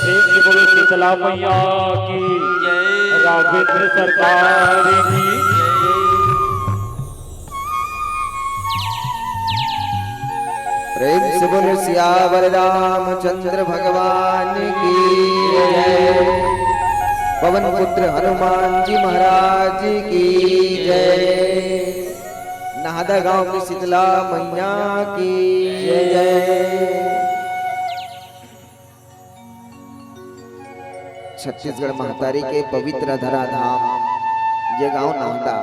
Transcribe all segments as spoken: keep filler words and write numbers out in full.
प्रेम से बोलो शीतला मैया की, राघवेंद्र सरकार की। प्रेम से बोलो सियावर रामचंद्र भगवान की जय, पवन पुत्र हनुमान जी महाराज की जय, नहादा गांव की शीतला मैया की जय। छत्तीसगढ़ महतारी के पवित्र धरा धाम, ये गांव नहादा।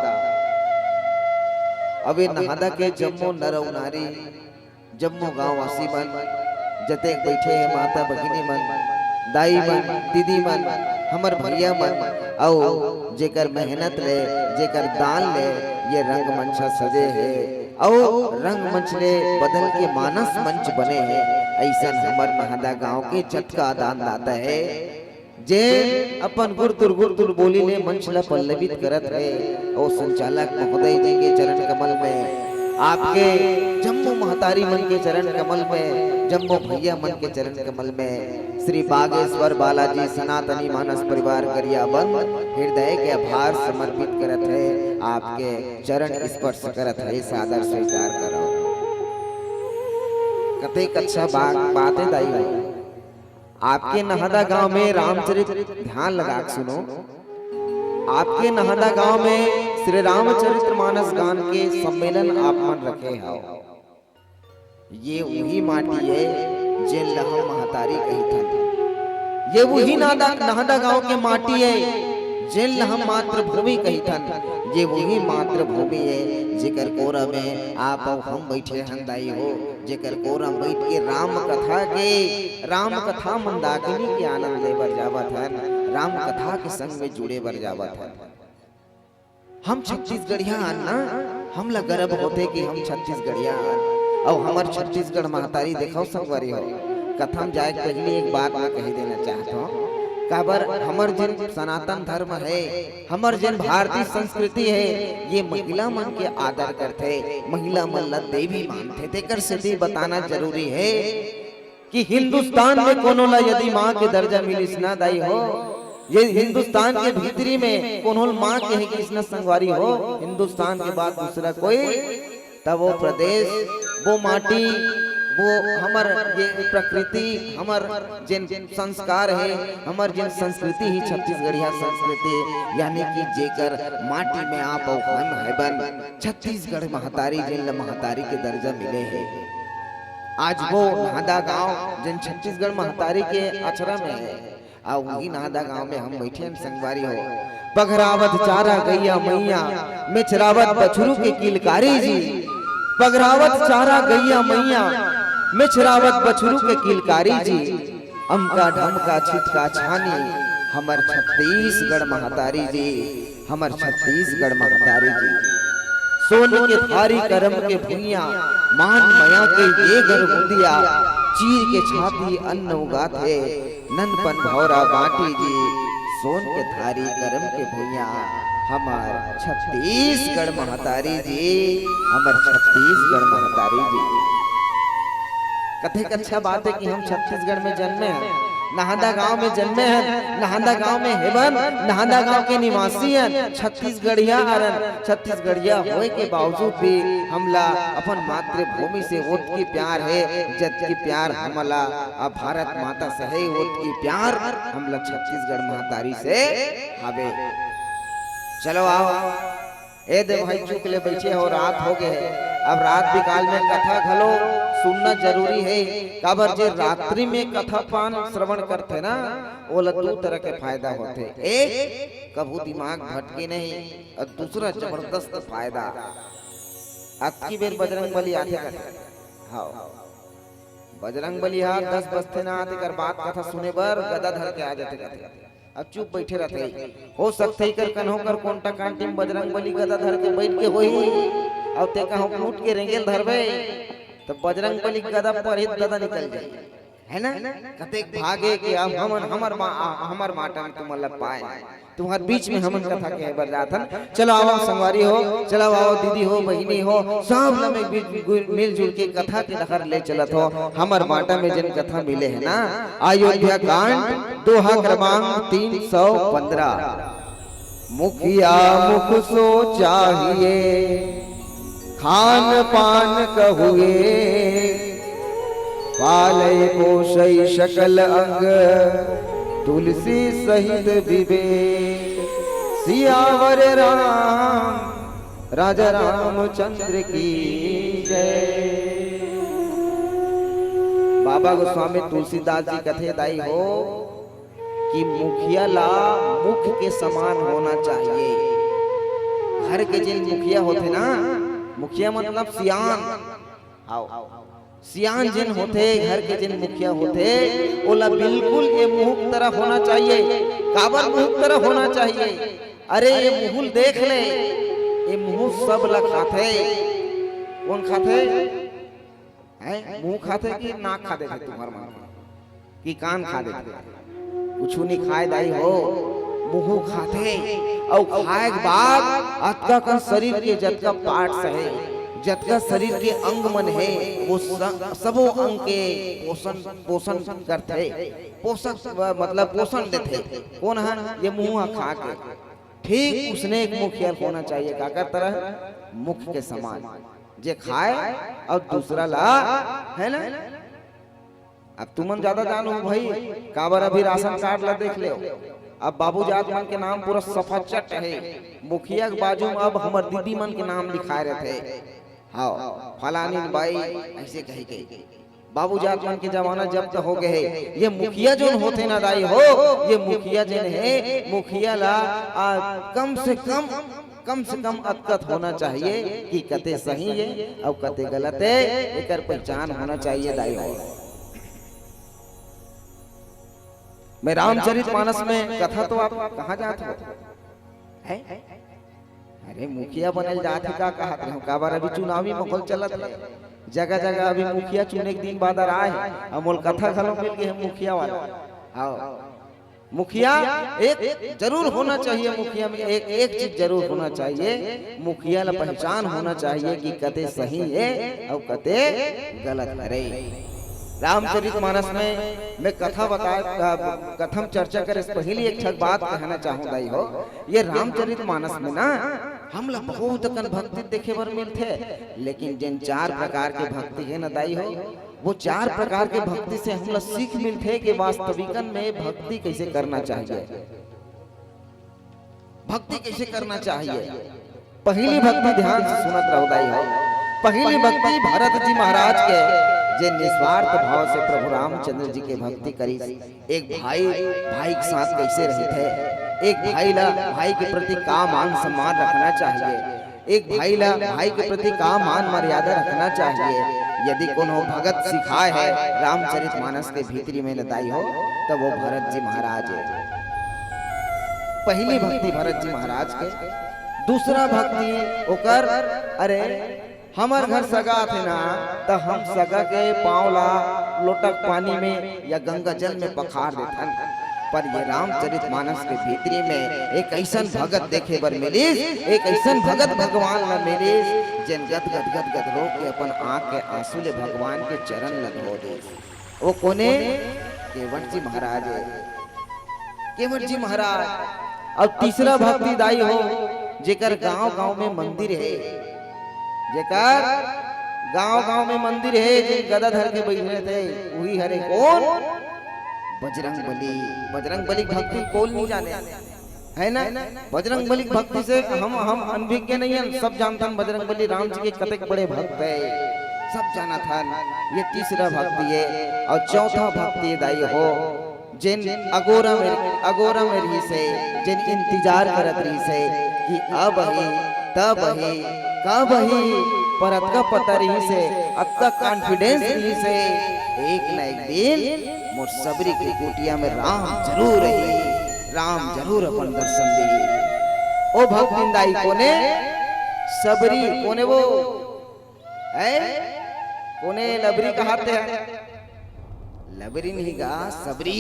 अब ये नहादा के जम्मो नर अउ नारी, जम्मो गांववासी मन, जतेक बइठे हे माता भगिनी मन, दाई मन, दीदी मन, हमर भैया मन, अउ जेकर मेहनत ले, जेकर दान ले ये रंगमंच ह सजे हे। अउ रंगमंच ले बदल के मानस मंच बने हे, अइसन हमर नहादा गांव के जतका दानदाता हे, जेन अपन गुरतुर गुरतुर बोली ले मंच ला पल्लवित करत हे, अउ संचालक महोदय जी के चरण कमल में, आपके जम्मो महतारी मन के चरण कमल में जम्मो भैया मन के चरण कमल में श्री बागेश्वर बालाजी सनातनी मानस परिवार गरियाबंद हृदय के आभार समर्पित करत हे। आपके चरण स्पर्श करत हे, सादर स्वीकार करो। कतेक अच्छा बात, बात हे दाई हो। आपके नहदा गांव में रामचरित, ध्यान लगा के सुनो, आपके नहदा गांव में श्री रामचरित मानस गान के सम्मेलन आप मन रखे हव। ये उही माटी हे, जेन ल हम महतारी कहिथन। ये उही नादा, नहदा गांव के माटी हे, जेन ल हम मातृभूमि कहिथन। ये उही मातृभूमि हे, जेकर कोरा में आप अउ हम बइठे हन दाई हो, जेकर कोरा में बइठ के राम कथा के, राम कथा मंदाकिनी के आनंद ले बर जावत हन, राम कथा के संग में जुड़े बर जावत हन। हम छत्तीसगढ़िया अन ना, हमला गर्व होथे कि हम छत्तीसगढ़िया अन। अउ हमर छत्तीसगढ़ महतारी देखव संगवारी हो, कथा म जाए के पहिली एक बात मैं कही देना चाहत हूँ। काबर हमर जेन सनातन धर्म हे, हमर जेन भारतीय संस्कृति हे, ये महिला मन के आदर करथे, महिला मन ला देवी मानथे, तेकर सेती बताना जरूरी हे। कि हिंदुस्तान में कोनो ला यदि माँ के दर्जा मिलिस ना दाई हो, ये हिंदुस्तान के भीतरी में कोनो ल माँ कहे गिस ना संगवारी हो, हिंदुस्तान के बाद दूसरा कोई, तब वो प्रदेश, वो माटी, वो हमर ये प्रकृति, हमर जेन संस्कार हे, हमर जेन संस्कृति ही छत्तीसगढ़िया संस्कृति, यानी कि जेकर माटी में आप अउ हम हेबन, छत्तीसगढ़ महतारी जेन ल महतारी के दर्जा मिले हे। आज वो नहदा गांव जेन छत्तीसगढ़ महतारी के अचरा में हे, अउ उही नहदा गांव में हम बइठे हन संगवारी हो। पघरावत चारा गइया मइया, मेचरावत बछरू के किलकारी जी। पघरावत चारा गइया मइया, मेचरावत बछरू के किलकारी जी। अमका ढमका छितका छानी, हमर छत्तीसगढ़ महतारी जी। हमर छत्तीसगढ़ महतारी जी। सोन के थारी करम के भुइयां, मान मया के ये गरगुंदिया, चीर के छाती अन्न उगाथे, ननपन भौरा बांटी जी। सोन के थारी करम के भुइयां, हमर छत्तीसगढ़ महतारी जी, हमर छत्तीसगढ़ महतारी जी। कतेक अच्छा बात हे कि हम छत्तीसगढ़ में जन्मे हन, नहदा गांव में जन्मे हन, नहदा गांव में हेबन, नहदा गांव के निवासी हन, छत्तीसगढ़िया हरन। छत्तीसगढ़िया होए के बावजूद भी हमला अपन मातृभूमि से ओतकी प्यार हे, जतकी प्यार हमला अब भारत माता से हे, ओतकी प्यार हमला छत्तीसगढ़ महतारी से हवे। चलो आओ, ए दे भाई, चुप ले बइठे हो, रात हो गे हे। अब रात बिकाल में कथा घलो सुनना जरूरी हे, काबर जे रात्रि में कथा पान श्रवण करथे ना, ओला दू तरह के फायदा होथे। एक, कभू दिमाग भटके नहीं, अउ दूसरा जबरदस्त फायदा। अतकी बेर बजरंग बली आथे कथे। हाँ, बजरंग बली हा दस बजथे ना, तेकर बाद कथा सुने बर गदा धर के आ जाथे कथे। अब चुप बइठे रथे। हो सकथे एकर कन्हो कर कोंटा कांटी म बजरंग बली गदा धर के बइठ गे होही, अउ ते कहों उठ के रेंगे ल धरबे, त बजरंग बली गदा पर ही गदा निकल जाही, हे ना? कतेक भागे के अब हमन, हमर मा-, हमर माटा में तुमन ल पाए, तुम्हर बीच में हमन कथा कहे बर जात हन। चलो आवो संगवारी हो, चलो आवो दीदी हो, बहिनी हो, सब ल में बीच, मिलजुल के कथा के डहर ले चलत हो। हमर माटा में जेन कथा मिले हे ना, अयोध्या कांड, दोहा क्रमांक तीन सौ पंद्रह। मुखिया मुख सो चाहिए, खान पान कहुए, पालय पोषय सकल अंग, तुलसी सहित विवेक। सियावर राम, राजा रामचंद्र की जय। बाबा गोस्वामी तुलसीदास जी कथे दाई हो, कि मुखिया ला मुख के समान होना चाहिए। घर के जेन मुखिया होथे ना, मुखिया मतलब सियान, आओ, सियान जेन होथे, घर के जेन मुखिया होथे, ओला बिल्कुल ये मुहूं के तरह होना चाहिए। काबर मुहूं के तरह होना चाहिए? अरे ये मुहूं ल देख ले, ये मुहूं सब ला खाथे। कोन खाथे? हैं? मुहूं खाथे कि नाक खा देथे तुम्हर मन के? कि कान खा देथे? कुछु नहीं खाए दाई हो, मुहूं खाथे। अउ खाए के बाद अतका कन शरीर के जतका parts हे, जतका शरीर के अंग मन हे, वो स-, सबो अंग के पोषण, पोषण करथे, पोषक, मतलब पोषण देथे। कोन ह? ये मुंह ह खा के। ठीक उसने एक मुखिया होना चाहिए, काकर तरह? मुख के समान, जे खाए अउ दूसरा ला, है ना? अब तुमन ज्यादा जानो भाई, काबर अभी राशन कार्ड ला देख लेव। अब बाबू जात मन के नाम पूरा सफाचट हे, मुखिया के बाजू में अब हमर दीदी मन के नाम लिखाए रहथे। हाँ, फलानी बाई ऐसे कहे के। बाबू जात मन के जमाना जब तक हो गए हे, ये मुखिया जोन होथे ना दाई हो, ये मुखिया जेन हे, मुखिया ला आ, कम से कम, कम से कम अतकत होना चाहिए कि कते सही हे अउ कते गलत हे, एकर पहचान होना चाहिए दाई हो। मैं रामचरित मानस में कथा तो आप कहाँ जात हो? हैं? अरे मुखिया बनल जात हे का कहत रहे हो? काबर अभी चुनावी माहौल चलत हे, जगह जगह अभी मुखिया चुने के दिन बाद आए हे, अउ मोल कथा घलो मिल गए हे मुखिया वाला। हाँ, मुखिया एक जरूर होना चाहिए, मुखिया में एक, एक चीज जरूर होना चाहिए, मुखिया ला पहचान होना चाहिए कि कते सही हे अउ कते गलत हरे। रामचरित मानस में मैं कथा बता, अ, कथा में चर्चा करे से पहले एक ठक बात कहना चाहूँ दाई हो, ये रामचरित मानस में ना हमला बहुत अकन भक्ति देखे बर मिलथे, लेकिन जेन चार प्रकार के भक्ति हे ना दाई हो, वो चार प्रकार के भक्ति से हमला सीख मिलथे कि वास्तविकन में भक्ति कैसे करना चाहिए, भक्ति कैसे करना चाहिए। पहली भक्ति ध्यान से सुनत रहो दाई हो। पहली भक्ति भरत जी महाराज के, जे निस्वार्थ भाव से प्रभु रामचंद्र जी के भक्ति करिस। एक भाई भाई के साथ कैसे रहिथे, एक भाई ला भाई के प्रति का मान सम्मान रखना चाहिए, एक भाई ला भाई के प्रति का मान मर्यादा रखना चाहिए। यदि कोनो भगत सिखाए हे रामचरित मानस के भीतरी में न दाई हो, तब वो भरत जी महाराज हे। पहली भक्ति भरत जी महाराज के। दूसरा भक्ति ओकर, अरे हमर घर सगा आथे ना, त हम सगा के पाँव ला लोटक पानी में या गंगा जल में पखार देथन। पर ये रामचरित मानस के भीतरी में एक ऐसन भगत देखे बर मिलिस, एक ऐसन भगत भगवान ला मिलिस, जेन गद गद गद गद रो के अपन आँख के आंसू ले भगवान के चरण ला धो दिस। वो कोने? केवट जी महाराज हे। केवट जी महाराज। अउ तीसरा भक्ति दाई हो, जेकर गांव-गांव में मंदिर हे, जेकर गांव-गांव में मंदिर हे, जे गदा धर के बइठे रहिथे, उही हरे कोन? बजरंग बली। बजरंग बली भक्ति कोन नइ जाने? है ना? बजरंग बली के भक्ति से हम, हम अनभिज्ञ नहीं हन, सब जानथन बजरंग बली राम जी के कतेक बड़े भक्त हे, सब जानथन। ये तीसरा भक्ति हे। अउ चौथा भक्ति दाई हो, जेन अगोरा में, अगोरा में रहिस हे, जेन इंतजार करत रहिस हे कि अब ही, तब ही, कब ही, पर अतका पता रहिस हे, अतका confidence रहिस हे, एक न एक दिन मोर सबरी के कुटिया में राम जरूर रही। राम जरूर अपन दर्शन दिही। ओ भक्तिन दाई कोने? सबरी कोने वो? है? कोने लबरी कहाथे? लबरी नहीं गा, सबरी।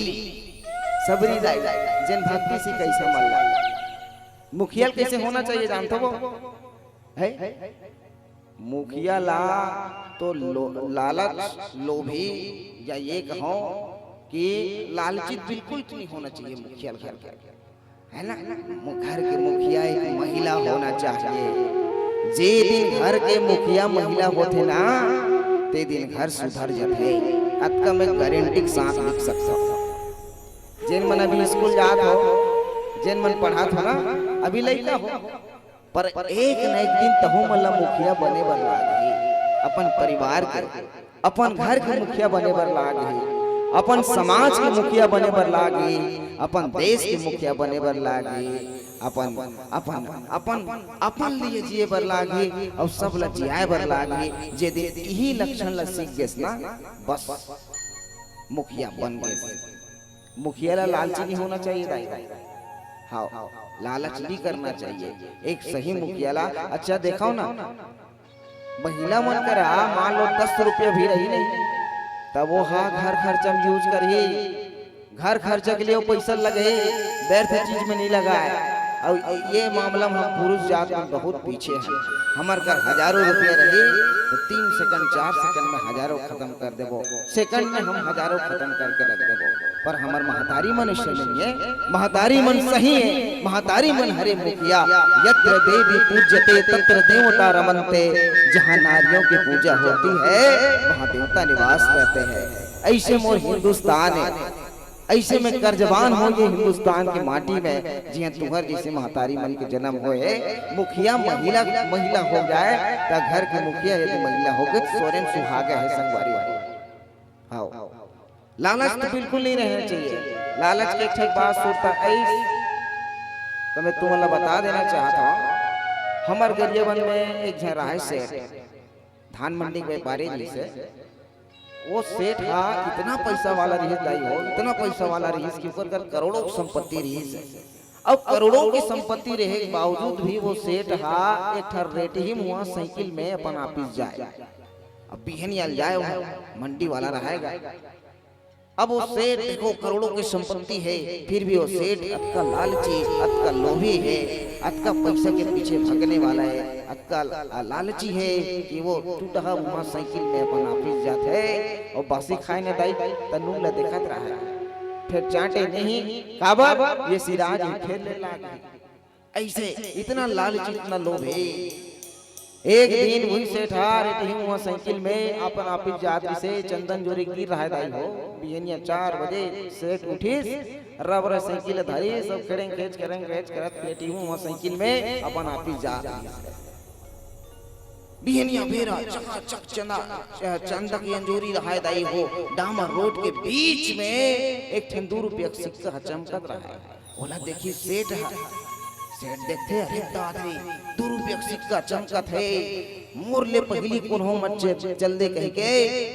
सबरी दाई, जेन भक्ति सिखाइस हमन ला। मुखिया ल कैसे होना चाहिए जानथो वो? है? मुखिया ला तो लो-, लालच, लोभी या ये कहो कि लालची बिल्कुल तो नहीं होना चाहिए मुखिया घर के, है ना? मु-, घर के मुखिया एक महिला होना चाहिए। जे दिन घर के मुखिया महिला होथे ना, ते दिन घर सुधर जथे। अतका मैं गारंटी के साथ लिख सकता हूँ। जेन मन अभी स्कूल जात हो, जेन मन पढ़त हो ना, अभी लइका हो, पर एक न एक दिन तहू मन ला मुखिया बने बर लागही। अपन परिवार के, अपन घर के मुखिया बने बर लागही, अपन समाज के मुखिया बने बर लागही, अपन देश के मुखिया बने बर लागही, अपन, अपन, अपन, अपन लिए जिए बर लागही अउ सब ला जियाए बर लागही। जे दिन इही लक्षण ला सीख गेस ना, बस मुखिया बन गेस। मुखिया ला लालची नहीं होना चाहिए दाई। हाँ, लालच नहीं करना चाहिए। एक सही मुखिया ला, अच्छा देखाओ ना, महिला मन करा मान लो दस रुपया भी रही नहीं, तब वो हा घर खर्चा में use करही, घर खर्चा के लिए वो पैसा लगे, व्यर्थ चीज में नहीं लगाए। अउ ये मामला में हम पुरुष जात में बहुत पीछे हैं। हमर कर हजारों रुपया रही तो तीन सेकंड, चार सेकंड में हजारों खत्म कर देबो, सेकंड में हम हजारों खत्म करके रख देबो। पर हमर महतारी मन ऐसे नहीं है, महतारी मन सही है। महतारी मन हरे मुखिया, यत्र देवी पूज्यते तत्र देवता रमनते। जहाँ नारियों की पूजा होती है, वहाँ देवता निवास करते हैं। ऐसे मोर हिंदुस्तान है, ऐसे में कर्जबान हो ये हिंदुस्तान की माटी में, जिहाँ तुहर जैसे महतारी मन के जन्म होए। मुखिया महिला, महिला हो जाए, त घर के मुखिया यदि महिला हो गए, तो सोरेन सुहागे है संगवारी। हाँ, लालच तो बिल्कुल नहीं रहना चाहिए। लालच के एक ठक बात सुरता ऐस, तो मैं तुमन ला बता देना चाहत हूँ, हमर गरियाबंद में एक झन राहे सेठ, धान मंडी के व्यापारी जी से, वो सेठ हा इतना पैसा वाला रहिस दाई हो, इतना पैसा वाला रहिस कि ओकर कर करोड़ों की संपत्ति रहिस। अब करोड़ों की संपत्ति रहे के बावजूद भी वो सेठ हा एक ठन रेटही मुआ साइकिल में अपन ऑफिस जाए। अब बिहनिया ल जाए, वो मंडी वाला रहेगा। अब वो सेठ देखो करोड़ों की संपत्ति है, फिर भी वो सेठ अतका लालची, अतका लोभी है, अतका पैसा के पीछे भागने वाला है, अतका ला-, लालची है कि वो टूटहा मुहा साइकिल में अपन ऑफिस जात है और बासी खाए न दाई, त नून ला देखत रहा है। फिर चाटे नहीं, काबर ये सिराज ही खेल ले लाग है। ऐसे इतना लालची, इतना लोभ है। एक दिन वही सेठ हा रेटही मुहा साइकिल में अपन ऑफिस जात से चंदन जोरे गिर रहा है दाई हो। बिहनिया चार बजे सेठ उठिस, रबर साइकिल धरिस, सब खेड़ें खेच, खेड़ें खेच करत रेटही मुहा साइकिल में अपन ऑफिस जात रहिस। बिहनिया बेरा चकाचक चंदा, चंदा के अंजोरी रहा है दाई हो। डामर रोड के बीच में एक ठन दू रुपया के सिक्का ह चमकत रहा है। ओला देखिस सेठ ह। सेठ देखथे, "अरे दादा रे, दू रुपया के सिक्का चमकत हे, मोर ले पहिली कोनो मत च-, चल दे," कहिके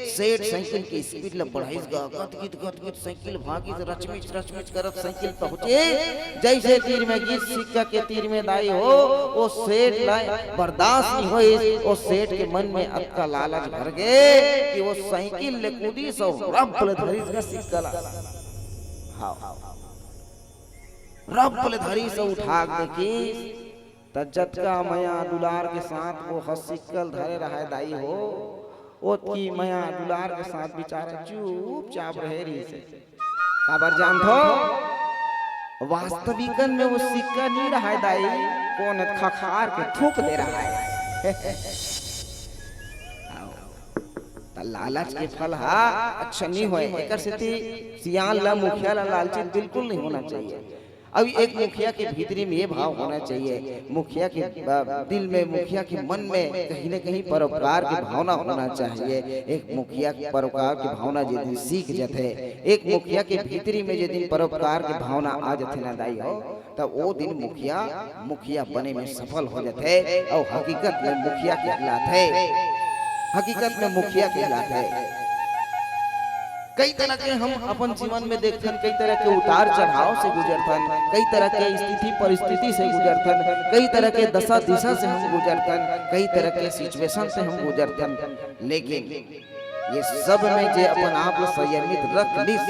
सेठ साइकिल के स्पीड ल बढ़ाइस गा। गदगिद, गदगिद साइकिल भागिस, रचमिच, रचमिच करत साइकिल पहुंचे। जैसे तीर में गिस सिक्का के तीर में दाई हो, वो सेठ ला बर्दाश्त नहीं होइस। वो सेठ के मन में अतका लालच भर गे कि वो साइकिल ले कूदिस अउ रप ले धरिस गा सिक्का ला। हाँ। रप ले धरिस अउ उठा के देखिस, त जतका मया दुलार के साथ वो ह सिक्का ल धरे रहय दाई हो, ओतकी मया दुलार के साथ बिचारा चुपचाप रहे रहिस हे। काबर जानथो? वास्तविकन में वो सिक्का नी रहय दाई, कोन खखार के थूक दे रहय। त लालच के फल हा अच्छा नी होय। एकर सेती सियान ला, मुखिया ला लालची बिल्कुल नहीं होना चाहिए। अब एक मुखिया के भीतरी में ये भाव होना चाहिए, मुखिया के, अ, दिल में, मुखिया के मन में कहीं ना कहीं परोपकार की भावना होना चाहिए। एक मुखिया के परोपकार की भावना जे दिन सीख जथे, एक मुखिया के भीतरी में जे दिन परोपकार की भावना आ जथे ना दाई हो, तब वो दिन मुखिया, मुखिया बने में सफल हो जाथे अउ हकीकत में मुखिया कहलाथे, हकीकत में मुखिया कहलाथे। कई तरह के हम अपन जीवन में देखथन, कई तरह के उतार चढ़ाव से गुजरथन, कई तरह के स्थिति परिस्थिति से गुजरथन, कई तरह के दशा दिशा से हम गुजरथन, कई तरह के सिचुएशन से हम गुजरथन, लेकिन ये सब में जे अपन आप ला संयमित रख लिस,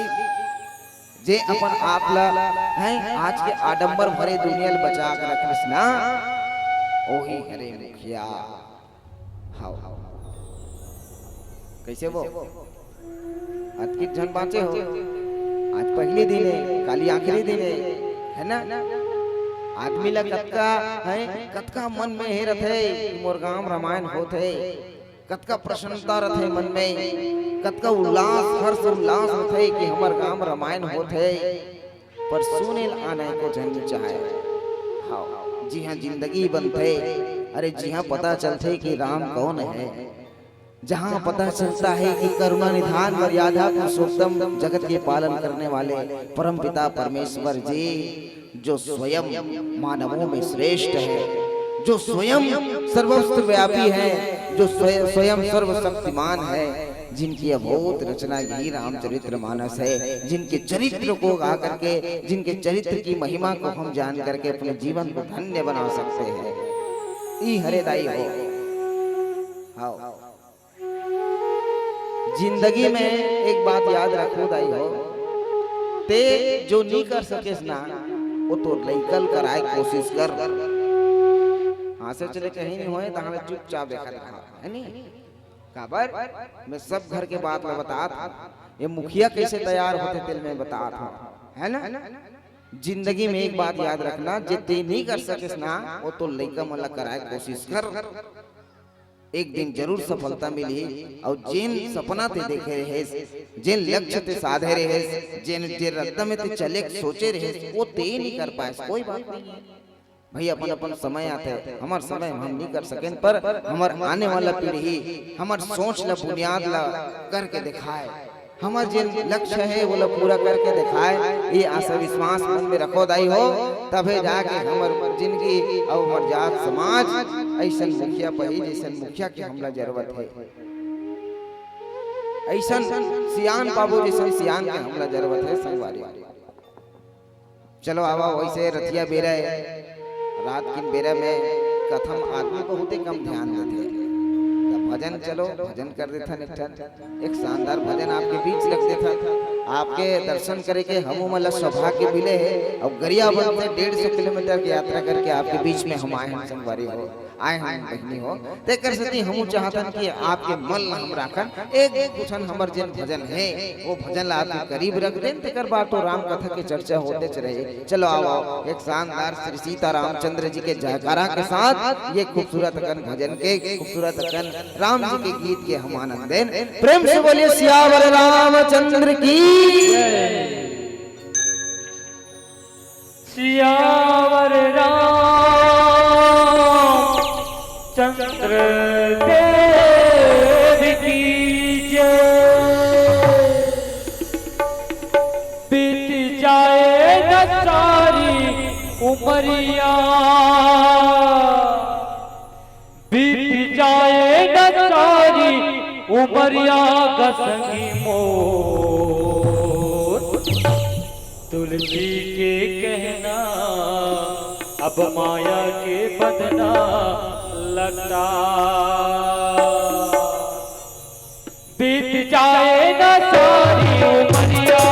जे अपन आप ला, हैं, आज के आडंबर भरे दुनिया ल बचा के रखिस ना, ओही हरे मुखिया। हाव। कैसे वो? अतकित झन बाँचे हो। आज पहली दिन है, काली आखिरी दिन है, है ना? आदमी ला कतका, हैं, कतका मन में हे रथे, मोर गांव रामायण होत है। कतका प्रसन्नता रथे मन में, कतका उल्लास, हर्ष उल्लास रथे कि हमर गांव रामायण होत हे, पर सुने ल आने को झन चाहे। हाँ, जिहाँ जिंदगी बनथे, अरे जिहाँ पता चलथे कि राम कौन है, जहाँ पता चलता है कि करुणा निधान मर्यादा पुरुषोत्तम जगत के पालन करने वाले परमपिता परमेश्वर जी जो स्वयं मानवों में श्रेष्ठ है, जो स्वयं सर्वस्त्र व्यापी है, जो स्वय-, स्वयं सर्वशक्तिमान है, जिनकी अभूत रचना यही रामचरित्र मानस है, जिनके चरित्र को गा करके, जिनके चरित्र की महिमा को हम जान करके अपने जीवन को धन्य बना सकते हैं। ई हरे दाई हो। हाँ। जिंदगी में एक बात याद रखो दाई हो, ते जो नी कर सकेस ना, वो तोर लइका ल कराए कोशिश कर। हाँसे चले कहीं नहीं होए, तहाँ ले चुपचाप देखा देखा, है नी? काबर? मैं सब घर के बात ल बतात हूँ। ये मुखिया कैसे तैयार होते, तेल मैं बतात हूँ, है ना? जिंदगी में एक बात याद रखना, जे ते नहीं कर सकेस ना, वो तो लइका मन ला कराए कोशिश कर। एक दिन जरूर सफलता मिलही। और जेन सपना ते देखे रहेस, जेन लक्ष्य ते साधे रहेस, जेन जे रद्दा में ते चले के सोचे रहेस, वो ते नहीं कर पाएस, कोई बात नहीं है भाई। अपन अपन समय आते, हमर समय में हम नहीं कर सकेन, पर हमर आने वाला पीढ़ी हमर सोच ला, बुनियाद ला करके दिखाए। हमर जेन लक्ष्य हे, ओला पूरा करके दिखाए, ये आशा विश्वास मन में रखो दाई हो, तभे जाके हमर जिंदगी अउ हमर जात समाज अइसन मुखिया पाही, जइसन मुखिया के हमला जरूरत हे, अइसन सियान पाबो, जइसन सियान के हमला जरूरत हे, संगवारी। चलो आवा, वइसे रतिया बेरा हे, रात के बेरा में कथा म आदमी बहुते कम ध्यान देथे। त भजन, चलो भजन कर देथन एक ठन। एक शानदार भजन आपके बीच रख देथन। आपके दर्शन करे के हमू मन ला सौभाग्य मिले हे अउ गरियाबंद से डेढ़ सौ किलोमीटर की यात्रा करके आपके बीच में हम आए हन संगवारी हो। आए हन बहिनी हो, तेकर सेती हमू चाहथन कि आपके मन ला हम राखन, एक कुछन हमर जेन भजन हे, वो भजन ला आपके करीब रख देन, तेकर बाद तो राम कथा के चर्चा होतेच रहे। चलो आओ, एक शानदार श्री सीता रामचंद्र जी के जयकारा के साथ ये खूबसूरत अकन भजन के, खूबसूरत अकन राम जी के गीत के हम आनंद देन। प्रेम से बोलिए सियावर रामचंद्र की। सियावर राम चंद्र देव की जय। बीत जाए न सारी उमरिया, बीत जाए न सारी उमरिया ग संगी मोर। तुलसी के कहना अब माया के बंधना लटा। बीत जाए न सारी उमरिया,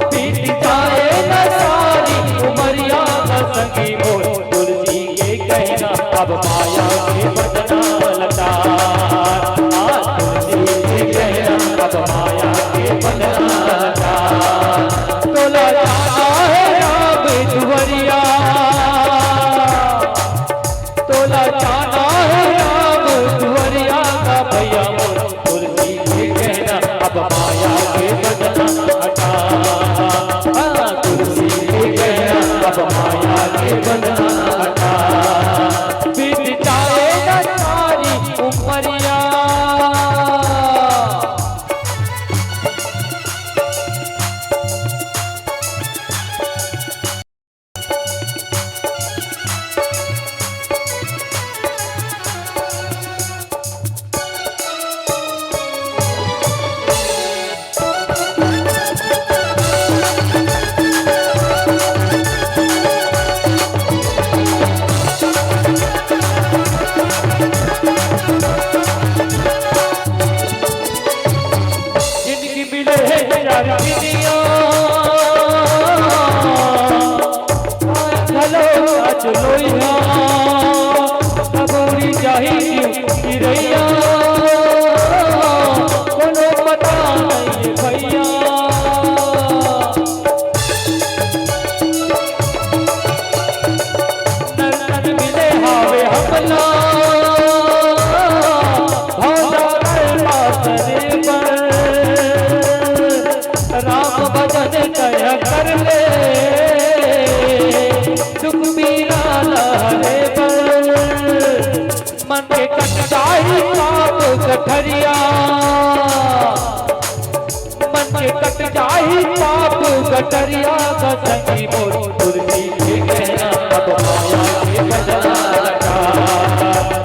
बीत जाए न सारी उमरिया ग संगी मोर। तुलसी के कहना अब माया के बंधना लटा। आ, तुलसी के कहना अब माया के बंधना लटा। तोला जाना हे राम दुवरिया, तोला जाना हे राम दुवरिया ग भैया मोर। तुलसी के कहना अब माया के बंधना हटा। हाँ, तुलसी के कहना अब माया के बंधना हटा। बीत जाए न सारी उमरिया। जिनकी मिले हे चार चिड़िया, घलो आज लोइया, कबूरी जाही चिरैया, कोनो पता नहीं भैया। नंदन मिले हावे हमला, भौजाल बासरे पर। राम भजन कह कर ले, दुख पीरा लहरे पर। मन के कट जाही पाप गठरिया, मन के कट जाही पाप गठरिया ग संगी मोर। तुलसी के कहना अब माया के बंधना लटा।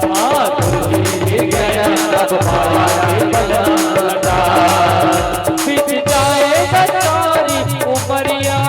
हाँ, तुलसी के कहना अब माया के बंधना लटा। बीत जाए न सारी उमरिया।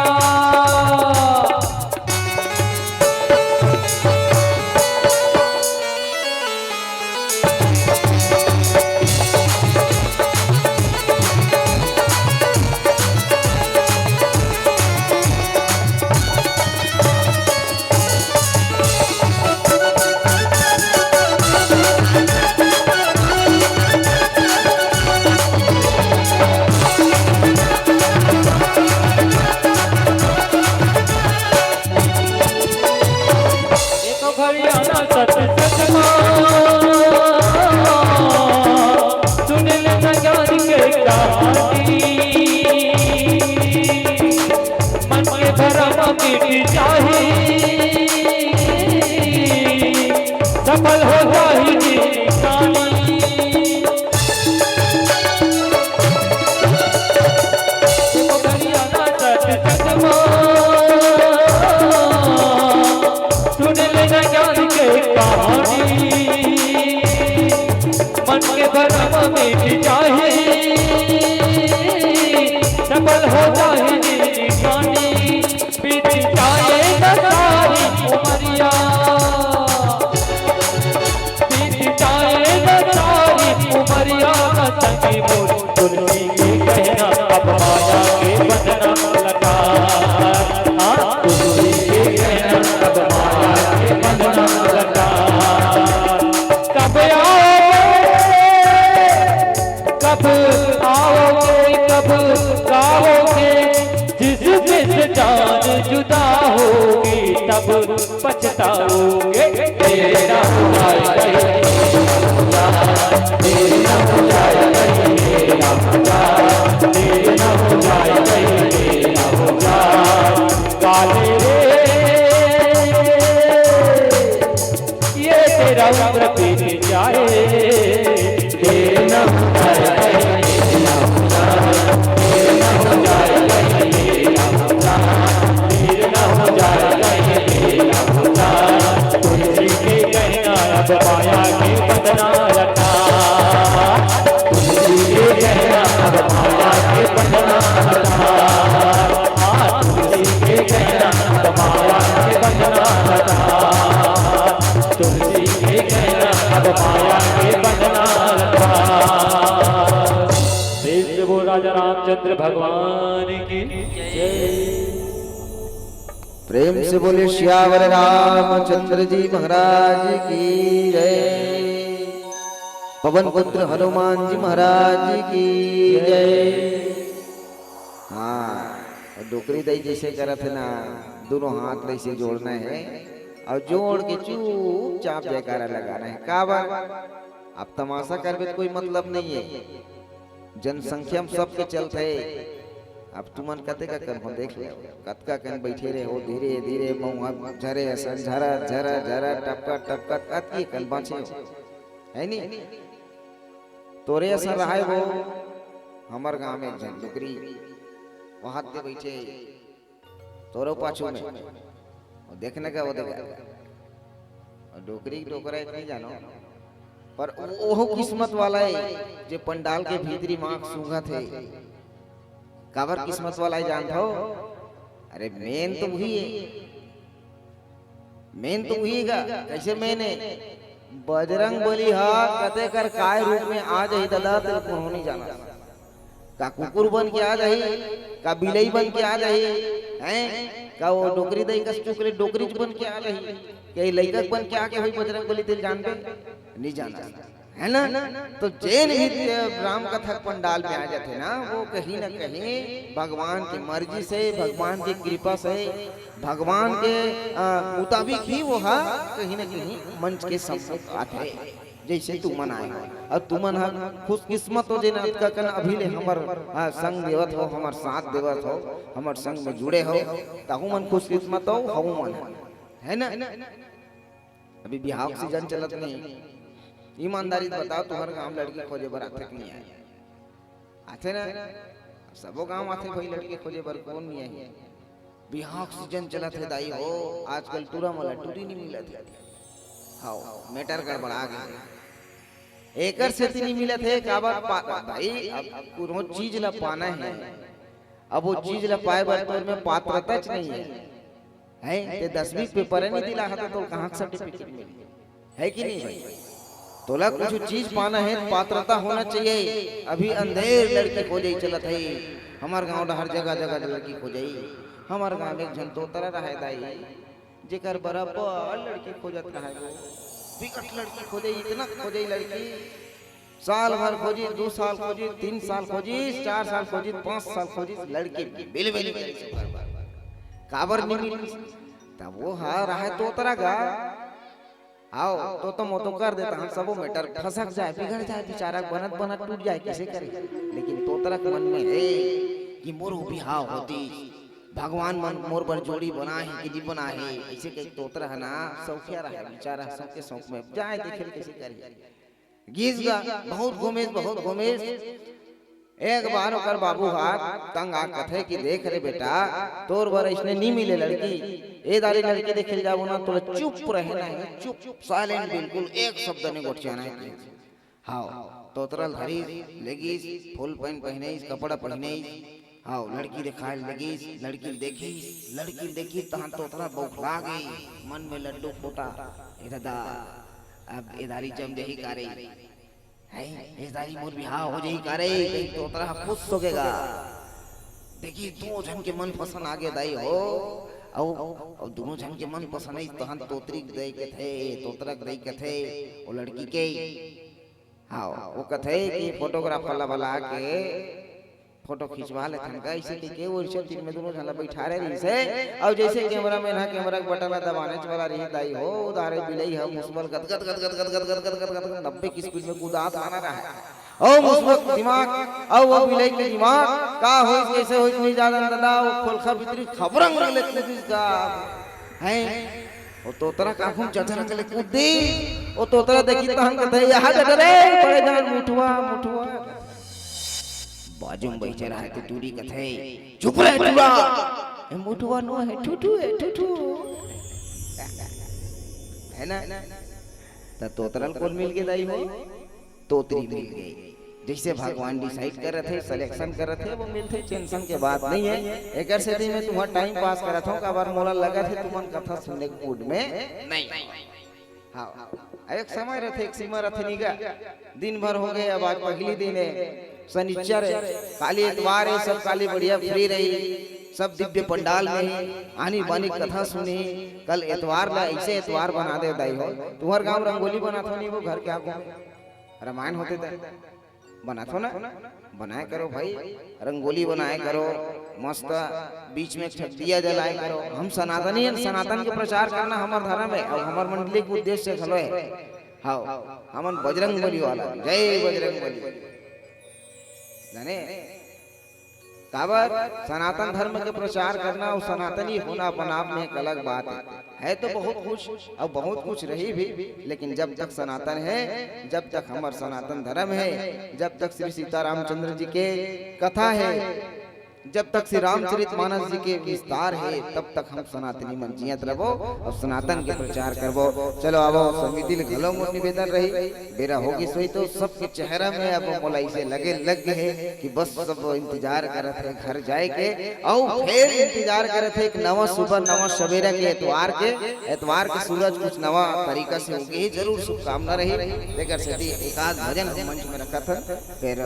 सतमा सुन ले न ज्ञान के कहानी, मन के भरम मिट जाही, सफल हो जाही निशानी। सुन ले न ज्ञान के कहानी, मन के भरम मिट जाही, सफल हो जाही निशानी। बीत जाए न सारी उमरिया, बीत जाए न सारी उमरिया, न संगी मोर तुलसी के कहना, अब माया के बंधना लटा। हाँ, तुलसी के कहना, अब माया के बंधना लटा। कब आओगे, कब आओगे, कब गाओगे, जिस दिन जान जुदा होगी, तब पछताओगे। तेरे ना हो जाए कहीं, तेरे ना हो जाए कहीं, तेरे ना हो जाए, तेरे ना हो जाए कहीं, तेरे ना हो जाए। काले रे, ये तेरा उम्र बीत जाए। तेरे ना हो जाए कहीं, तेरे ना हो जाए, तेरे ना हो जाए कहीं, तेरे ना हो जाए, तेरे ना हो जाए कहीं, तेरे ना हो जाए। तुलसी के कहना, अब माया के बंधना लटा। तुलसी के कहना, अब माया के बंधना लटा। हाँ, तुलसी के कहना, अब माया के बंधना लटा। तुलसी के कहना, अब माया के बंधना लटा। प्रेम से बोल राजा रामचंद्र भगवान की जय। प्रेम से बोले सियावर रामचंद्र जी महाराज की जय, पवन पुत्र हनुमान जी महाराज की जय। हाँ, डोकरी दाई जइसे करत हे ना, दोनों हाथ ला अइसे जोड़ना हे अउ जोड़ के चुपचाप जयकारा लगाना हे। काबर? अब तमाशा करबे त कोई मतलब नइ हे। जनसंख्या म सबके चलथे। अब तुमन कतेक अकन हो देख ले, कतका कन बइठे रहे हो, धीरे धीरे मउहा झरे असन झरत झरत झरत टपकत टपकत अतकी कन बाँचे हो, हे नी? तोरे असन रहाय वो, हमर गाँव में एक झन डोकरी, वहाँ ते बइठे, तोरो पाछू में। वो देखने का, वो देखा। और डोकरी के डोकरा एक नहीं जानो, पर वो, वो किस्मत वाला हे, जे पंडाल के भीतरी माँ के सूंघत हे। काबर किस्मत वाला हे जानथो? अरे, मेन तो वही हे। मेन तो वही गा, कइसे मेन हे? बजरंग बली हा कते कर काय रूप में आ जाही दादा, तेला कोनो नइ जानस। का कुकुर बन के आ जाही, का बिलई बन के आ जाही, हैं? का वो डोकरी दाई कस चुकले डोकरीच बन के आ जाही, का लइका बन के आके होही बजरंग बली, तेला जानबे? नइ जानस। हे ना? तो जेन भी राम कथा के पंडाल में आ जाथे ना, वो कहीं ना कहीं भगवान के मर्जी से, भगवान के कृपा से, भगवान के, अ, मुताबिक ही वो हा कहीं ना कहीं मंच के सम्मुख आथे। जइसे तुमन आए हो, अउ तुमन हा खुशकिस्मत हो, जेन अतका कन अभी ले हमर, अ, संग देवत हो, हमर साथ देवत हो, हमर संग में जुड़े हो, तहू मन खुशकिस्मत हो, हऊ मन, हे ना? अभी बिहाव के सीजन चलत नहीं। ईमानदारी से बताओ, तुम्हर गांव लड़की खोजे बर आथे कि नहीं आए? आथे ना? सबो गांव आथे भाई, लड़की खोजे बर कोन नहीं आही? बिहाव के सीजन चलत हे दाई हो, आजकल टूरा मन ला टूरी नहीं मिलत हे। हाव, मैटर गड़बड़ा गे। एकर सेती नहीं मिलत हे, काबर पा-, भाई, अब कोनो चीज ला पाना हे, अब वो चीज ला पाए बर तोर में पात्रता च नहीं हे। हैं? ते दसवीं पेपर नहीं दिला हता, तो कहाँ के सर्टिफिकेट मिली? हे कि नहीं भाई? तोला कुछ चीज पाना हे, पात्रता होना चाहिए। अभी अंधेर लड़की खोजई चलत हे, हमर गांव डहर जगह जगह लड़की खोजई, हमर गांव में एक झन तोतरा रहे दाई, जेकर बराबर लड़की खोजत रहे वो, बिकट लड़की खोजई, इतना खोजई लड़की, साल भर खोजिस, दू साल खोजिस, तीन साल खोजिस, चार साल खोजिस, पांच साल खोजिस, लड़की मिलबे नइ करिस। काबर नइ मिलिस? तब वो हा रहे तोतरा गा। हाव, तोतो मोतो कर देता, हम सबो matter फसक जाए, बिगड़ जाए, बिचारा बनत बनत टूट जाए, कइसे करे? लेकिन तोतरा के मन में हे कि मोर बिहाव होतिस, भगवान मन मोर बर जोड़ी बनाहे कि नइ बनाहे, अइसे कहिके तोतरा ह ना सौखिया रहय, बिचारा सौंक के सौंक में जाए देखे ल कइसे करे। गीस गा, बहुत घूमिस, बहुत घूमिस। एक बार ओकर बाबू ह तंग आ कथे कि देख रे बेटा, तोर बर अइसने नी मिले लड़की। ए दारी लड़की देखे ल जाबो ना, तोला चुप रहे ना हे, चुप, silent बिल्कुल, एक शब्द नइ गोठियाना हे। हाव, तोतरा ल धरिस, लेगिस, full pant पहिनिस, कपड़ा पहिनिस, हाव, लड़की देखाय ल लेगिस, लड़की ल देखिस, लड़की ल देखिस, तहन तोतरा बौखला गे, मन में लड्डू फोटा, ए ददा, अब ए दारी जम जाही का रे? हैं, ए दारी मोर बिहाव हो जाही का रे? कहिके तोतरा ह खुश होगे गा। देखिस, दूनों झन के मन पसंद आगे दाई हो। अउ, अउ दूनों झन के मन पसंद आइस, तहन तोतरी के दाई कथे, तोतरा के दाई कथे, ओ लड़की के, हाव, ओ कथे कि photographer ला बला के photo खिंचवा लेथन का, अइसे कहिके ओ रिसेप्शन में दूनों झन ला बइठारे रहिस हे। अउ जइसे cameraman ह camera के button ला दबानेच वाला रहिस दाई हो, ओ दारी बिलई ह मुसवा ल गद गद गद गद नब्बे के speed में कुदात आना रहय। ओ मुसवा के दिमाग, अउ ओ बिलई के दिमाग, का होइस, कइसे होइस, नइ जानन ददा, ओ खोलखा भीतरी खबरंग ले कूदिस गा। हैं? ओ तोतरा का खूब चचरंग ले कूद दिस। ओ तोतरा देखिस तहन कथे, "यहाँ जा रे, बड़े जान मुठवा, मुठवा।" बाजू में बइठे रहय ते टूरी कथे, "चुप रे टूरा।" "ए मुठवा नो हे, ठुठू हे, ठुठू।" हे ना? त तोतरा ल कोन मिल गे दाई हो? तोतरी मिल गे। जइसे भगवान decide करत हे, selection करत हे, ओ मिलथे, tension के बात नइ हे। एकर सेती मैं तुंहर time pass करत हंव, काबर मोला लगत हे तुमन कथा सुने के mood में नइ। हाव, एक समय रथे, एक सीमा रथे नी गा। दिन भर होगे, अब आज पहिली दिन हे, सनिच्चर हे, काली एतवार हे, सब काली बढ़िया free रही, सब दिव्य पंडाल में ही आनी बानी कथा सुनही। कल एतवार ला अइसे एतवार बना दे दाई हो, तुंहर गांव रंगोली बनाथो नी वो घर के आगू में? रामायण होथे त बनाथो ना, बनाय करो भाई, रंगोली बनाय करो, मस्त बीच में एक ठक दिया जलाय करो। हम सनातनी हन, सनातन के प्रचार करना हमर धरम हे अउ हमर मंडली के उद्देश्य घलो हे। हाव, हमन बजरंग बली वाला, जय बजरंग बली। जाने काबर सनातन धर्म के प्रचार करना अउ सनातनी होना अपन आप में एक अलग बात हे। हे तो बहुत कुछ अउ बहुत कुछ रही भी, लेकिन जब तक सनातन हे, जब तक हमर सनातन धर्म हे, जब तक श्री सीता रामचंद्र जी के कथा हे, जब तक श्री रामचरित मानस जी के विस्तार हे, तब तक हम सनातनी मन जियत रहिबो अउ सनातन के प्रचार करबो। चलो आवो, समिति ले घलो मोर निवेदन रही, बेरा हो गिस होही तो सबके चेहरा में अब मोला अइसे लगे लग गे हे कि बस सब इंतजार करत हे घर जाय के, अउ फेर इंतजार करत हे एक नवा सुबह, नवा सवेरा के, एतवार के, एतवार के सूरज कुछ नवा तरीका से उगे हे, जरूर शुभकामना रही। तेकर सेती एकाध भजन हम मंच में रखत हन, फेर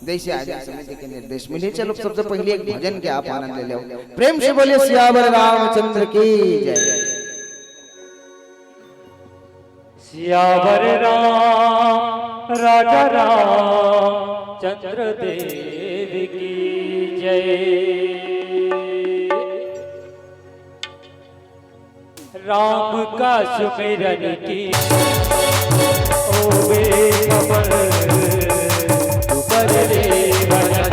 जइसे आयोजन समिति के निर्देश मिले। चलो सबसे पहिली एक भजन के आप आनंद ले लेव। प्रेम से बोलिए सियावर रामचंद्र की जय। सियावर राम राजा रामचंद्र देव की जय। राम का सुमिरन की ओ बेखबर, तू कर ले भजन।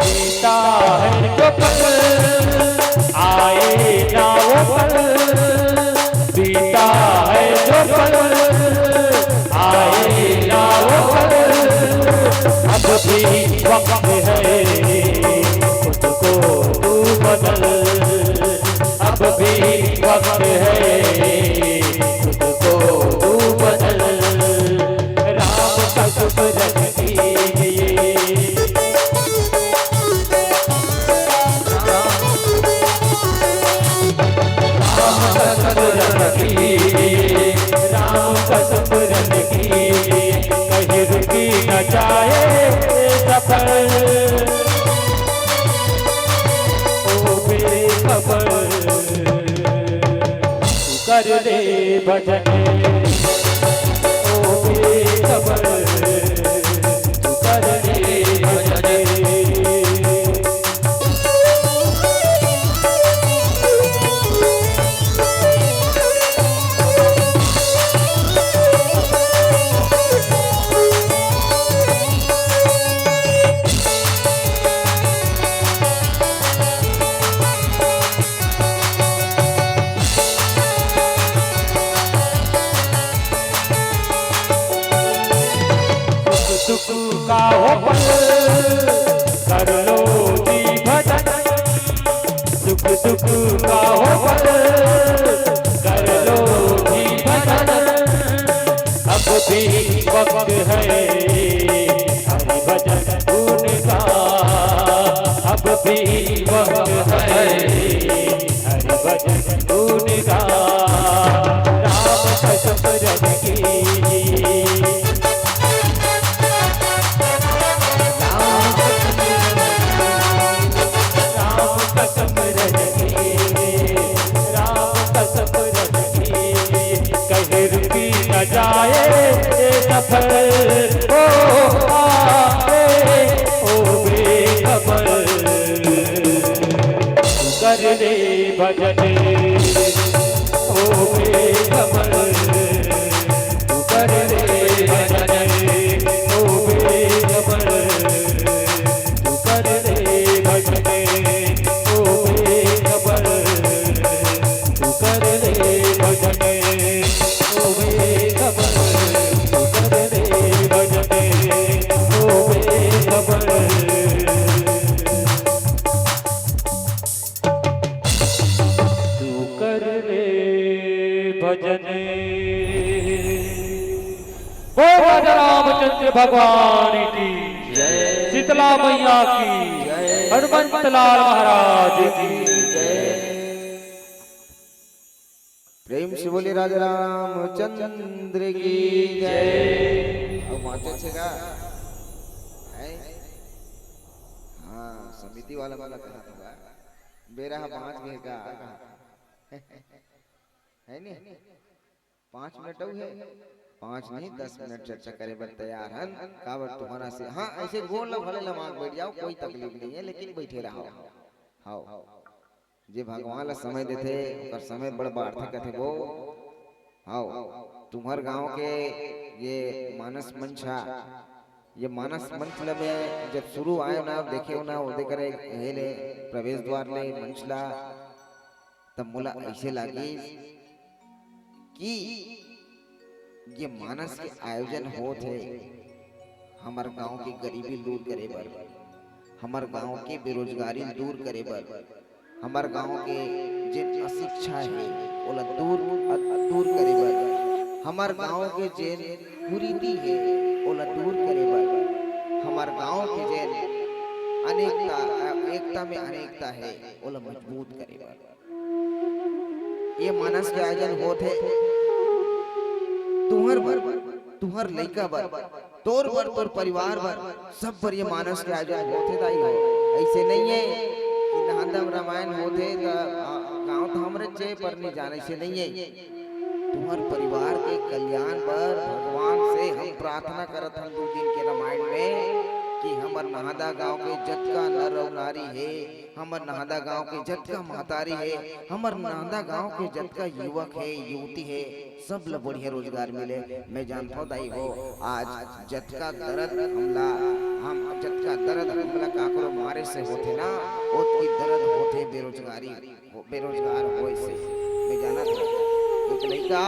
बीता है जो पल, आए ना वो पल। बीता है जो पल, आए ना वो पल। अब भी वक्त है, खुद को तू बदल। अब भी वक्त है, खुद को तू बदल। राम का सुमिरन कीजिए। राम का सुमिरन कीजिए, राम का सुमिरन कीजिए, कहीं रुकी न जाए सफर। करे भजन, ओ बेखबर, तू कर ले भजन। सुख दुख का हो पल, कर लो जी भजन। सुख दुख का हो पल, कर लो जी भजन। अब भी वक्त है हरि भजन गुण का, अब भी वक्त है हरि भजन गुण का। राम कसम रन की, राम कसम रन की, राम कसम रन की, राम कसम रन की। कहीं रुकी न जाए ये सफर, ओ आए, ओ बेखबर। तू कर ले भजन, ओ बेखबर। तू कर ले भजन, ओ बेखबर। तू कर ले भजन, ओ बेखबर। तू कर ले भजन, ओ बेखबर। तू कर ले भजन, ओ बेखबर। तू कर ले भजन। बोल राजा रामचंद्र भगवान की जय। शीतला मैया की जय। हनुमंत लाल महाराज की जय। प्रेम से बोले राजा रामचंद्र की जय। अब बाँचे छे का? हैं? हाँ, समिति वाला मन ला कहा था। बेरा ह बाँच गे का? है नी? पाँच मिनट अउ हे, पाँच नहीं, दस मिनट चर्चा करे बर तैयार हन। काबर तुम्हर से, हाँ, ऐसे गोड़ ला भले लमाक बैठ जाओ, कोई तकलीफ नहीं है, लेकिन बैठे रहो। हाव, जे भगवान ला समय देथे, ओकर समय बड़ बाढ़थे कथे वो। हाव, तुम्हर गांव के ये मानस मंच हा, ये मानस मंच ल मैं जब शुरू आयो ना, देखे ना, ओदे करे हे ले प्रवेश द्वार ले मंच ला, तब मोला ऐसे लागिस कि ये मानस के आयोजन होत हे हमर गांव के गरीबी दूर करे बर, हमर गांव के बेरोजगारी दूर करे बर, हमर गांव के जेन अशिक्षा हे ओला दूर, अ-, दूर करे बर, हमर गांव के जेन कुरीति हे ओला दूर करे बर, हमर गांव के जेन अनेकता, अ, एकता में अनेकता हे ओला मजबूत करे बर। ये मानस के आयोजन होत हे तुहर बर, तुहर लइका बर, तोर बर, तोर परिवार बर, सब बर ये मानस के आयोजन होत हे दाई हो। ऐसे नहीं है कि नहंदा म रामायण होत हे त, आ, गाँव तो हमरे चे पर नहीं जान, ऐसे नहीं है। तुहर परिवार के कल्याण बर भगवान से हम प्रार्थना करत हन दू दिन के रामायण में कि हमर नहंदा गाँव के जतका नर अउ नारी हे, हमर नहंदा गांव के जतका महतारी हे, हमर नहंदा गांव के जतका युवक हे, युवती हे, सब ल बढ़िया रोजगार मिले। मैं जानथव दाई हो, आज जतका दर्द हमला, हम जतका दर्द हमला काकरो मारे से होथे ना, ओतकी दर्द होथे बेरोजगारी, हो-, बेरोजगार होए से। मैं जानत हव, एक लइका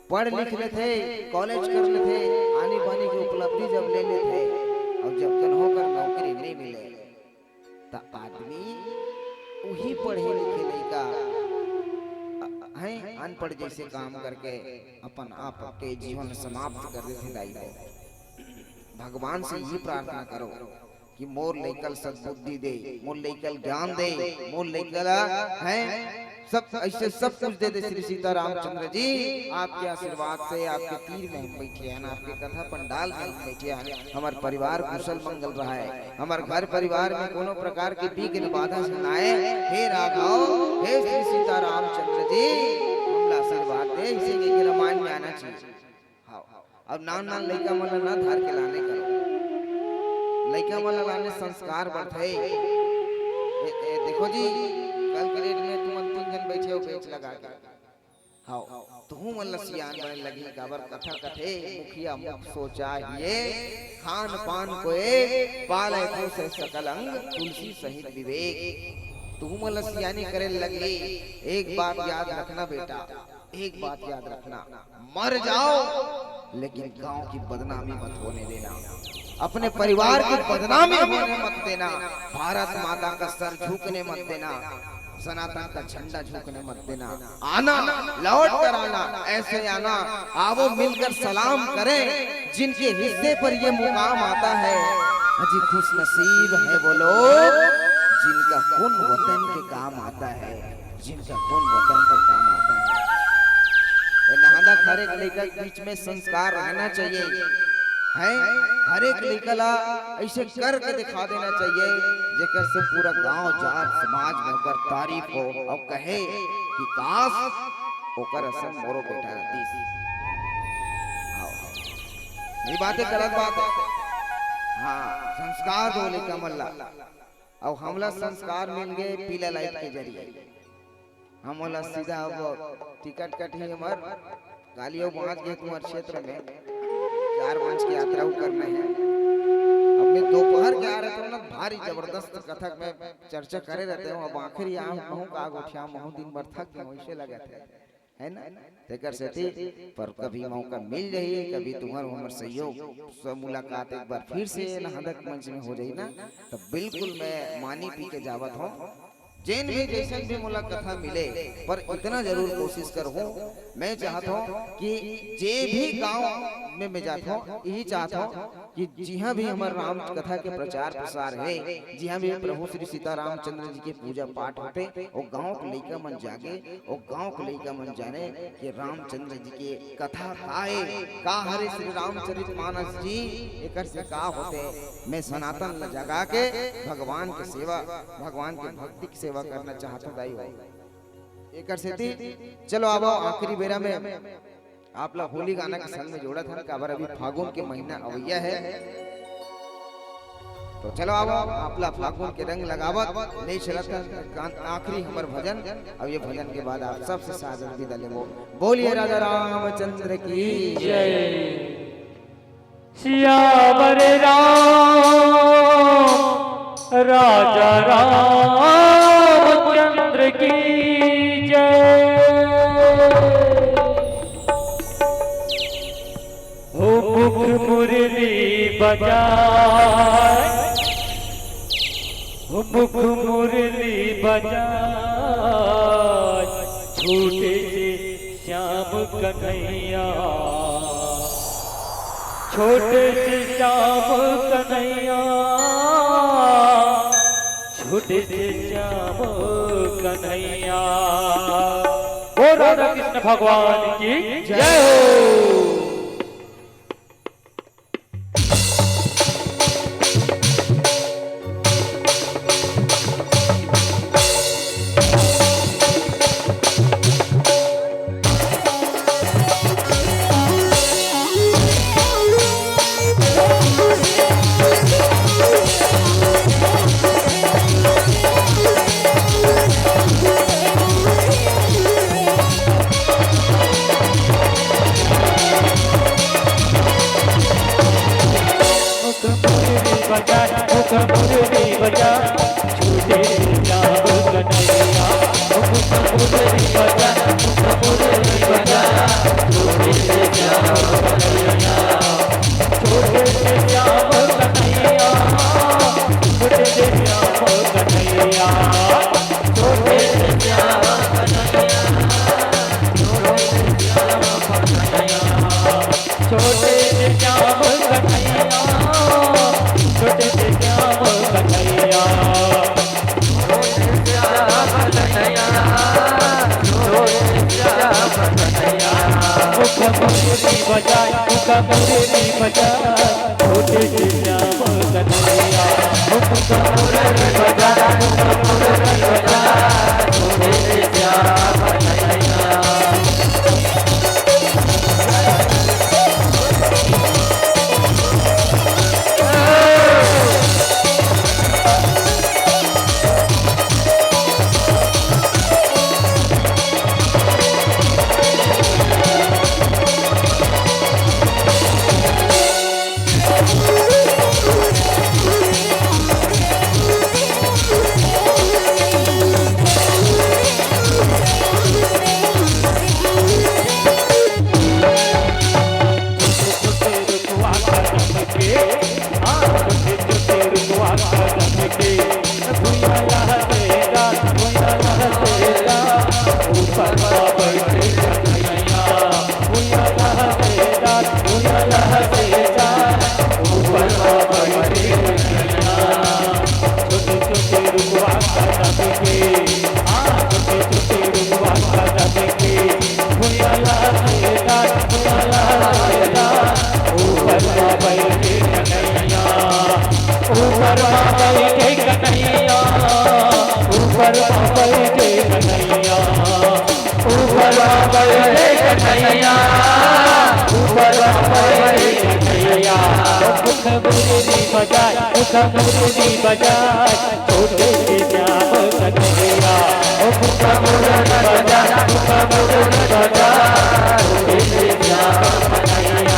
पढ़ लिख लेथे, कॉलेज कर लेथे, आनी बानी के उपलब्धि जब ले लेथे, अउ जब कन्हो कर नौकरी नहीं मिले, त आदमी उही पढ़े लिखे लइका, अ, हैं, अनपढ़ जैसे काम करके अपन आप के जीवन समाप्त कर देथे दाई हो। भगवान से ये प्रार्थना करो कि मोर लइका ल सद्बुद्धि दे, मोर लइका ल ज्ञान दे, मोर लइका ल, हैं, सब ऐसे सब कुछ दे दे श्री सीता रामचंद्र जी। आपके आशीर्वाद से, आपके तीर में हम बैठे हैं, आपके कथा पंडाल में हम बैठे हैं, हमर परिवार कुशल मंगल रहे, हमर घर परिवार में कोनो प्रकार के विघ्न बाधा से ना आए। हे राघव, हे श्री सीता रामचंद्र जी, इसे के रामायण में आना चाहिए। हाँ, अब नान नान लइका मन ला ना धार के लाने करो, लइका मन ला लाने संस्कार बढ़थे। ए, ए, देखो जी, कल के डेट में तुमन तीन झन बइठे हो बेंच लगा के। हाँ, तुहू मन ला सियान बने लगही, काबर कथा कथे, मुखिया मुख सोचा हिये, खान पान को एक, पाले पोसे सकल अंग, तुलसी सहित विवेक। तुहू मन ला सियानी करे लगही। एक बात याद रखना बेटा, एक बात याद रखना, मर जाओ लेकिन गांव की बदनामी मत होने देना, अपने परिवार की बदनामी होने मत देना, भारत माता का सर झुकने मत देना, सनातन का झंडा झुकने मत देना। आना, लौट कर आना, ऐसे आना, आओ मिलकर सलाम करें। जिनके हिस्से पर ये मुकाम आता है, अजी खुश नसीब है वो लोग जिनका खून वतन के काम आता है, जिनका खून वतन के काम आता है। ए नहादा हर एक लइका के बीच में संस्कार रहना चाहिए, है। हर एक लइका ला ऐसे करके दिखा देना चाहिए, जेकर से पूरा गांव जात समाज में ओकर तारीफ हो और कहे कि काश ओकर असन मोरो बेटा रहतीस। आओ, ये बातें गलत बात है। हाँ, संस्कार दो लइका मन ला। अउ हमला संस्कार मिल गए पीला लाइट के जरिए। हमन ला सीधा अब टिकट कटही हमर, गाली अउ बांच गे तुम्हर क्षेत्र में, चार मंच के यात्रा उ करना है। अब मैं दोपहर के आ रहे थे ना, भारी जबरदस्त कथक में चर्चा करे रहते हो। अब आखिरी आम महूं का गोठिया महूं दिन भर थक गए, वैसे लगे थे, है ना? तेकर सेती पर कभी मौका मिल जाही, कभी तुम्हर हमर सहयोग से मुलाकात एक बार फिर से नहादक मंच में हो जाही ना, तो बिल्कुल मैं मानी पी के जावत हूँ। जेन भी जैसन भी मोला कथा मिले, पर इतना जरूर कोशिश करहूँ, मैं चाहत हूँ कि जे भी गांव में मैं जात हूँ, यही चाहत हूँ कि जिहाँ भी हमर राम कथा के प्रचार प्रसार है, जिहाँ भी प्रभु श्री सीता रामचंद्र जी के पूजा पाठ होते, वो गांव के लइका मन जागे, वो गांव के लइका मन जाने कि रामचंद्र जी के कथा का ए, का हरे श्री रामचरित मानस जी, एकर से का होते। मैं सनातन ल जगा के भगवान के सेवा, भगवान के भक्ति के सेवा करना चाहत हूँ दाई भाई। एकर सेती चलो आवो आखिरी बेरा में आप ला होली गाना के संग में जोड़त हन, काबर अभी फागुन के महीना अवैया है। तो चलो आवो, आप ला फागुन के रंग लगावत ले चलत हन। गान-, आखिरी हमर भजन, अब ये भजन के बाद आप सबसे सादर विदा लेबो। बोलिए राजा रामचंद्र की जय। सियावर राम राजा रामचंद्र की जय। हो मुख मुरली बजाए, हो मुख मुरली बजाए, छोटे से श्याम कन्हैया, छोटे से श्याम कन्हैया, छोटे से श्याम कन्हैया। बोल राधा कृष्ण भगवान की जय हो। मुख मुरली बजा, मुख मुरली बजा, छोटे से श्याम कन्हैया। मुख मुरली बजा, मुख मुरली बजा, छोटे से श्याम कन्हैया। छोटे से श्याम कन्हैया, छोटे से श्याम कन्हैया, छोटे से श्याम कन्हैया, छोटे से श्याम कन्हैया। छोटे से श्याम कन्हैया, छोटे से श्याम कन्हैया, छोटे से श्याम कन्हैया, छोटे से श्याम कन्हैया। मुख मुरली बजाए, मुख मुरली बजाए, छोटे से श्याम कन्हैया। मुख मुरली बजाए, मुख मुरली बजाए, छोटे से श्याम कन्हैया। के भुइयां लहरेदार, भुइयां लहरेदार, ऊपर म बइठे कन्हैया। भुइयां लहरेदार, भुइयां लहरेदार, ऊपर म बइठे कन्हैया। छोटे छोटे रुखवा कदम के, हाँ, छोटे छोटे रुखवा कदम के, भुइयां लहरेदार, भुइयां लहरेदार, ऊपर म बइठे कन्हैया। ऊपर म बइठे कन्हैया, ऊपर म बइठे कन्हैया, ऊपर म बइठे कन्हैया, ऊपर म बइठे कन्हैया। ओ मुख मुरली बजाए, मुख मुरली बजाए, छोटे से श्याम कन्हैया। ओ मुख मुरली बजाए, मुख मुरली बजाए, छोटे से श्याम कन्हैया।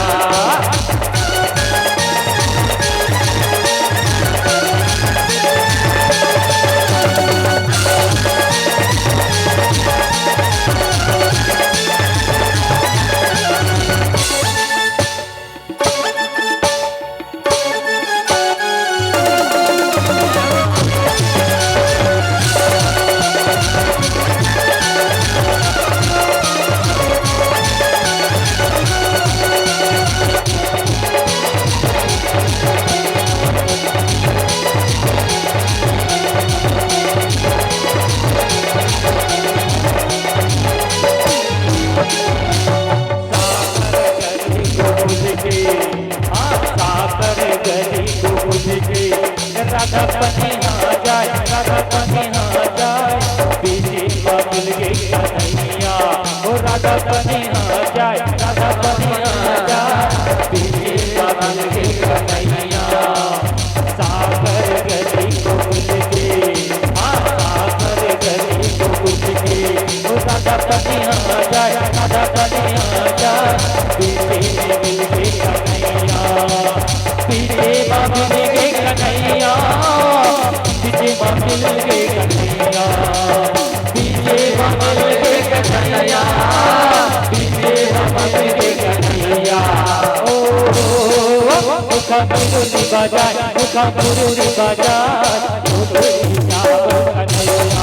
राधा पनिहा जाए, राधा पनिहा जाए, बीच म मिलगे कन्हैया। ओ राधा पनिहा जाए, राधा पनिहा जाए, बीच म मिलगे कन्हैया। सागर गली को भूल के, हाँ, सागर गली को भूल के, ओ राधा पनिहा जाए, राधा पनिहा जाए, बीच म मिलगे कन्हैया। बीच म मिलगे कन्हैया, बीच म मिलगे कन्हैया, बीच म मिलगे कन्हैया, बीच म मिलगे कन्हैया। ओ, ओ, ओ, मुख मुरली बजाए, मुख मुरली बजाए, छोटे श्याम कन्हैया।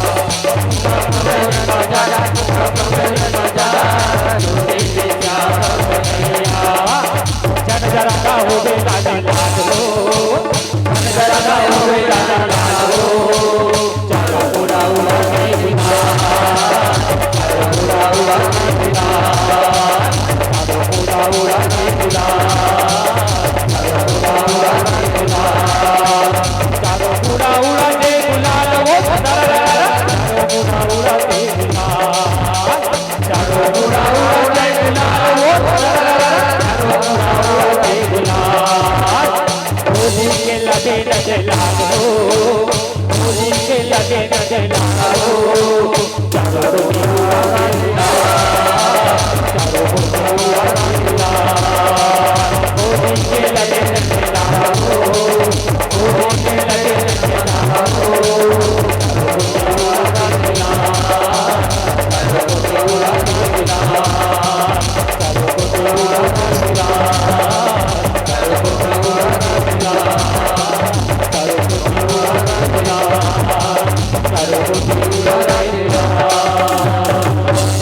जन जरा का होवे लाल लाल हो, जन जरा का होवे लाल लाल हो। होली के लगे नजर लागो, होली के लगे नजर लागो।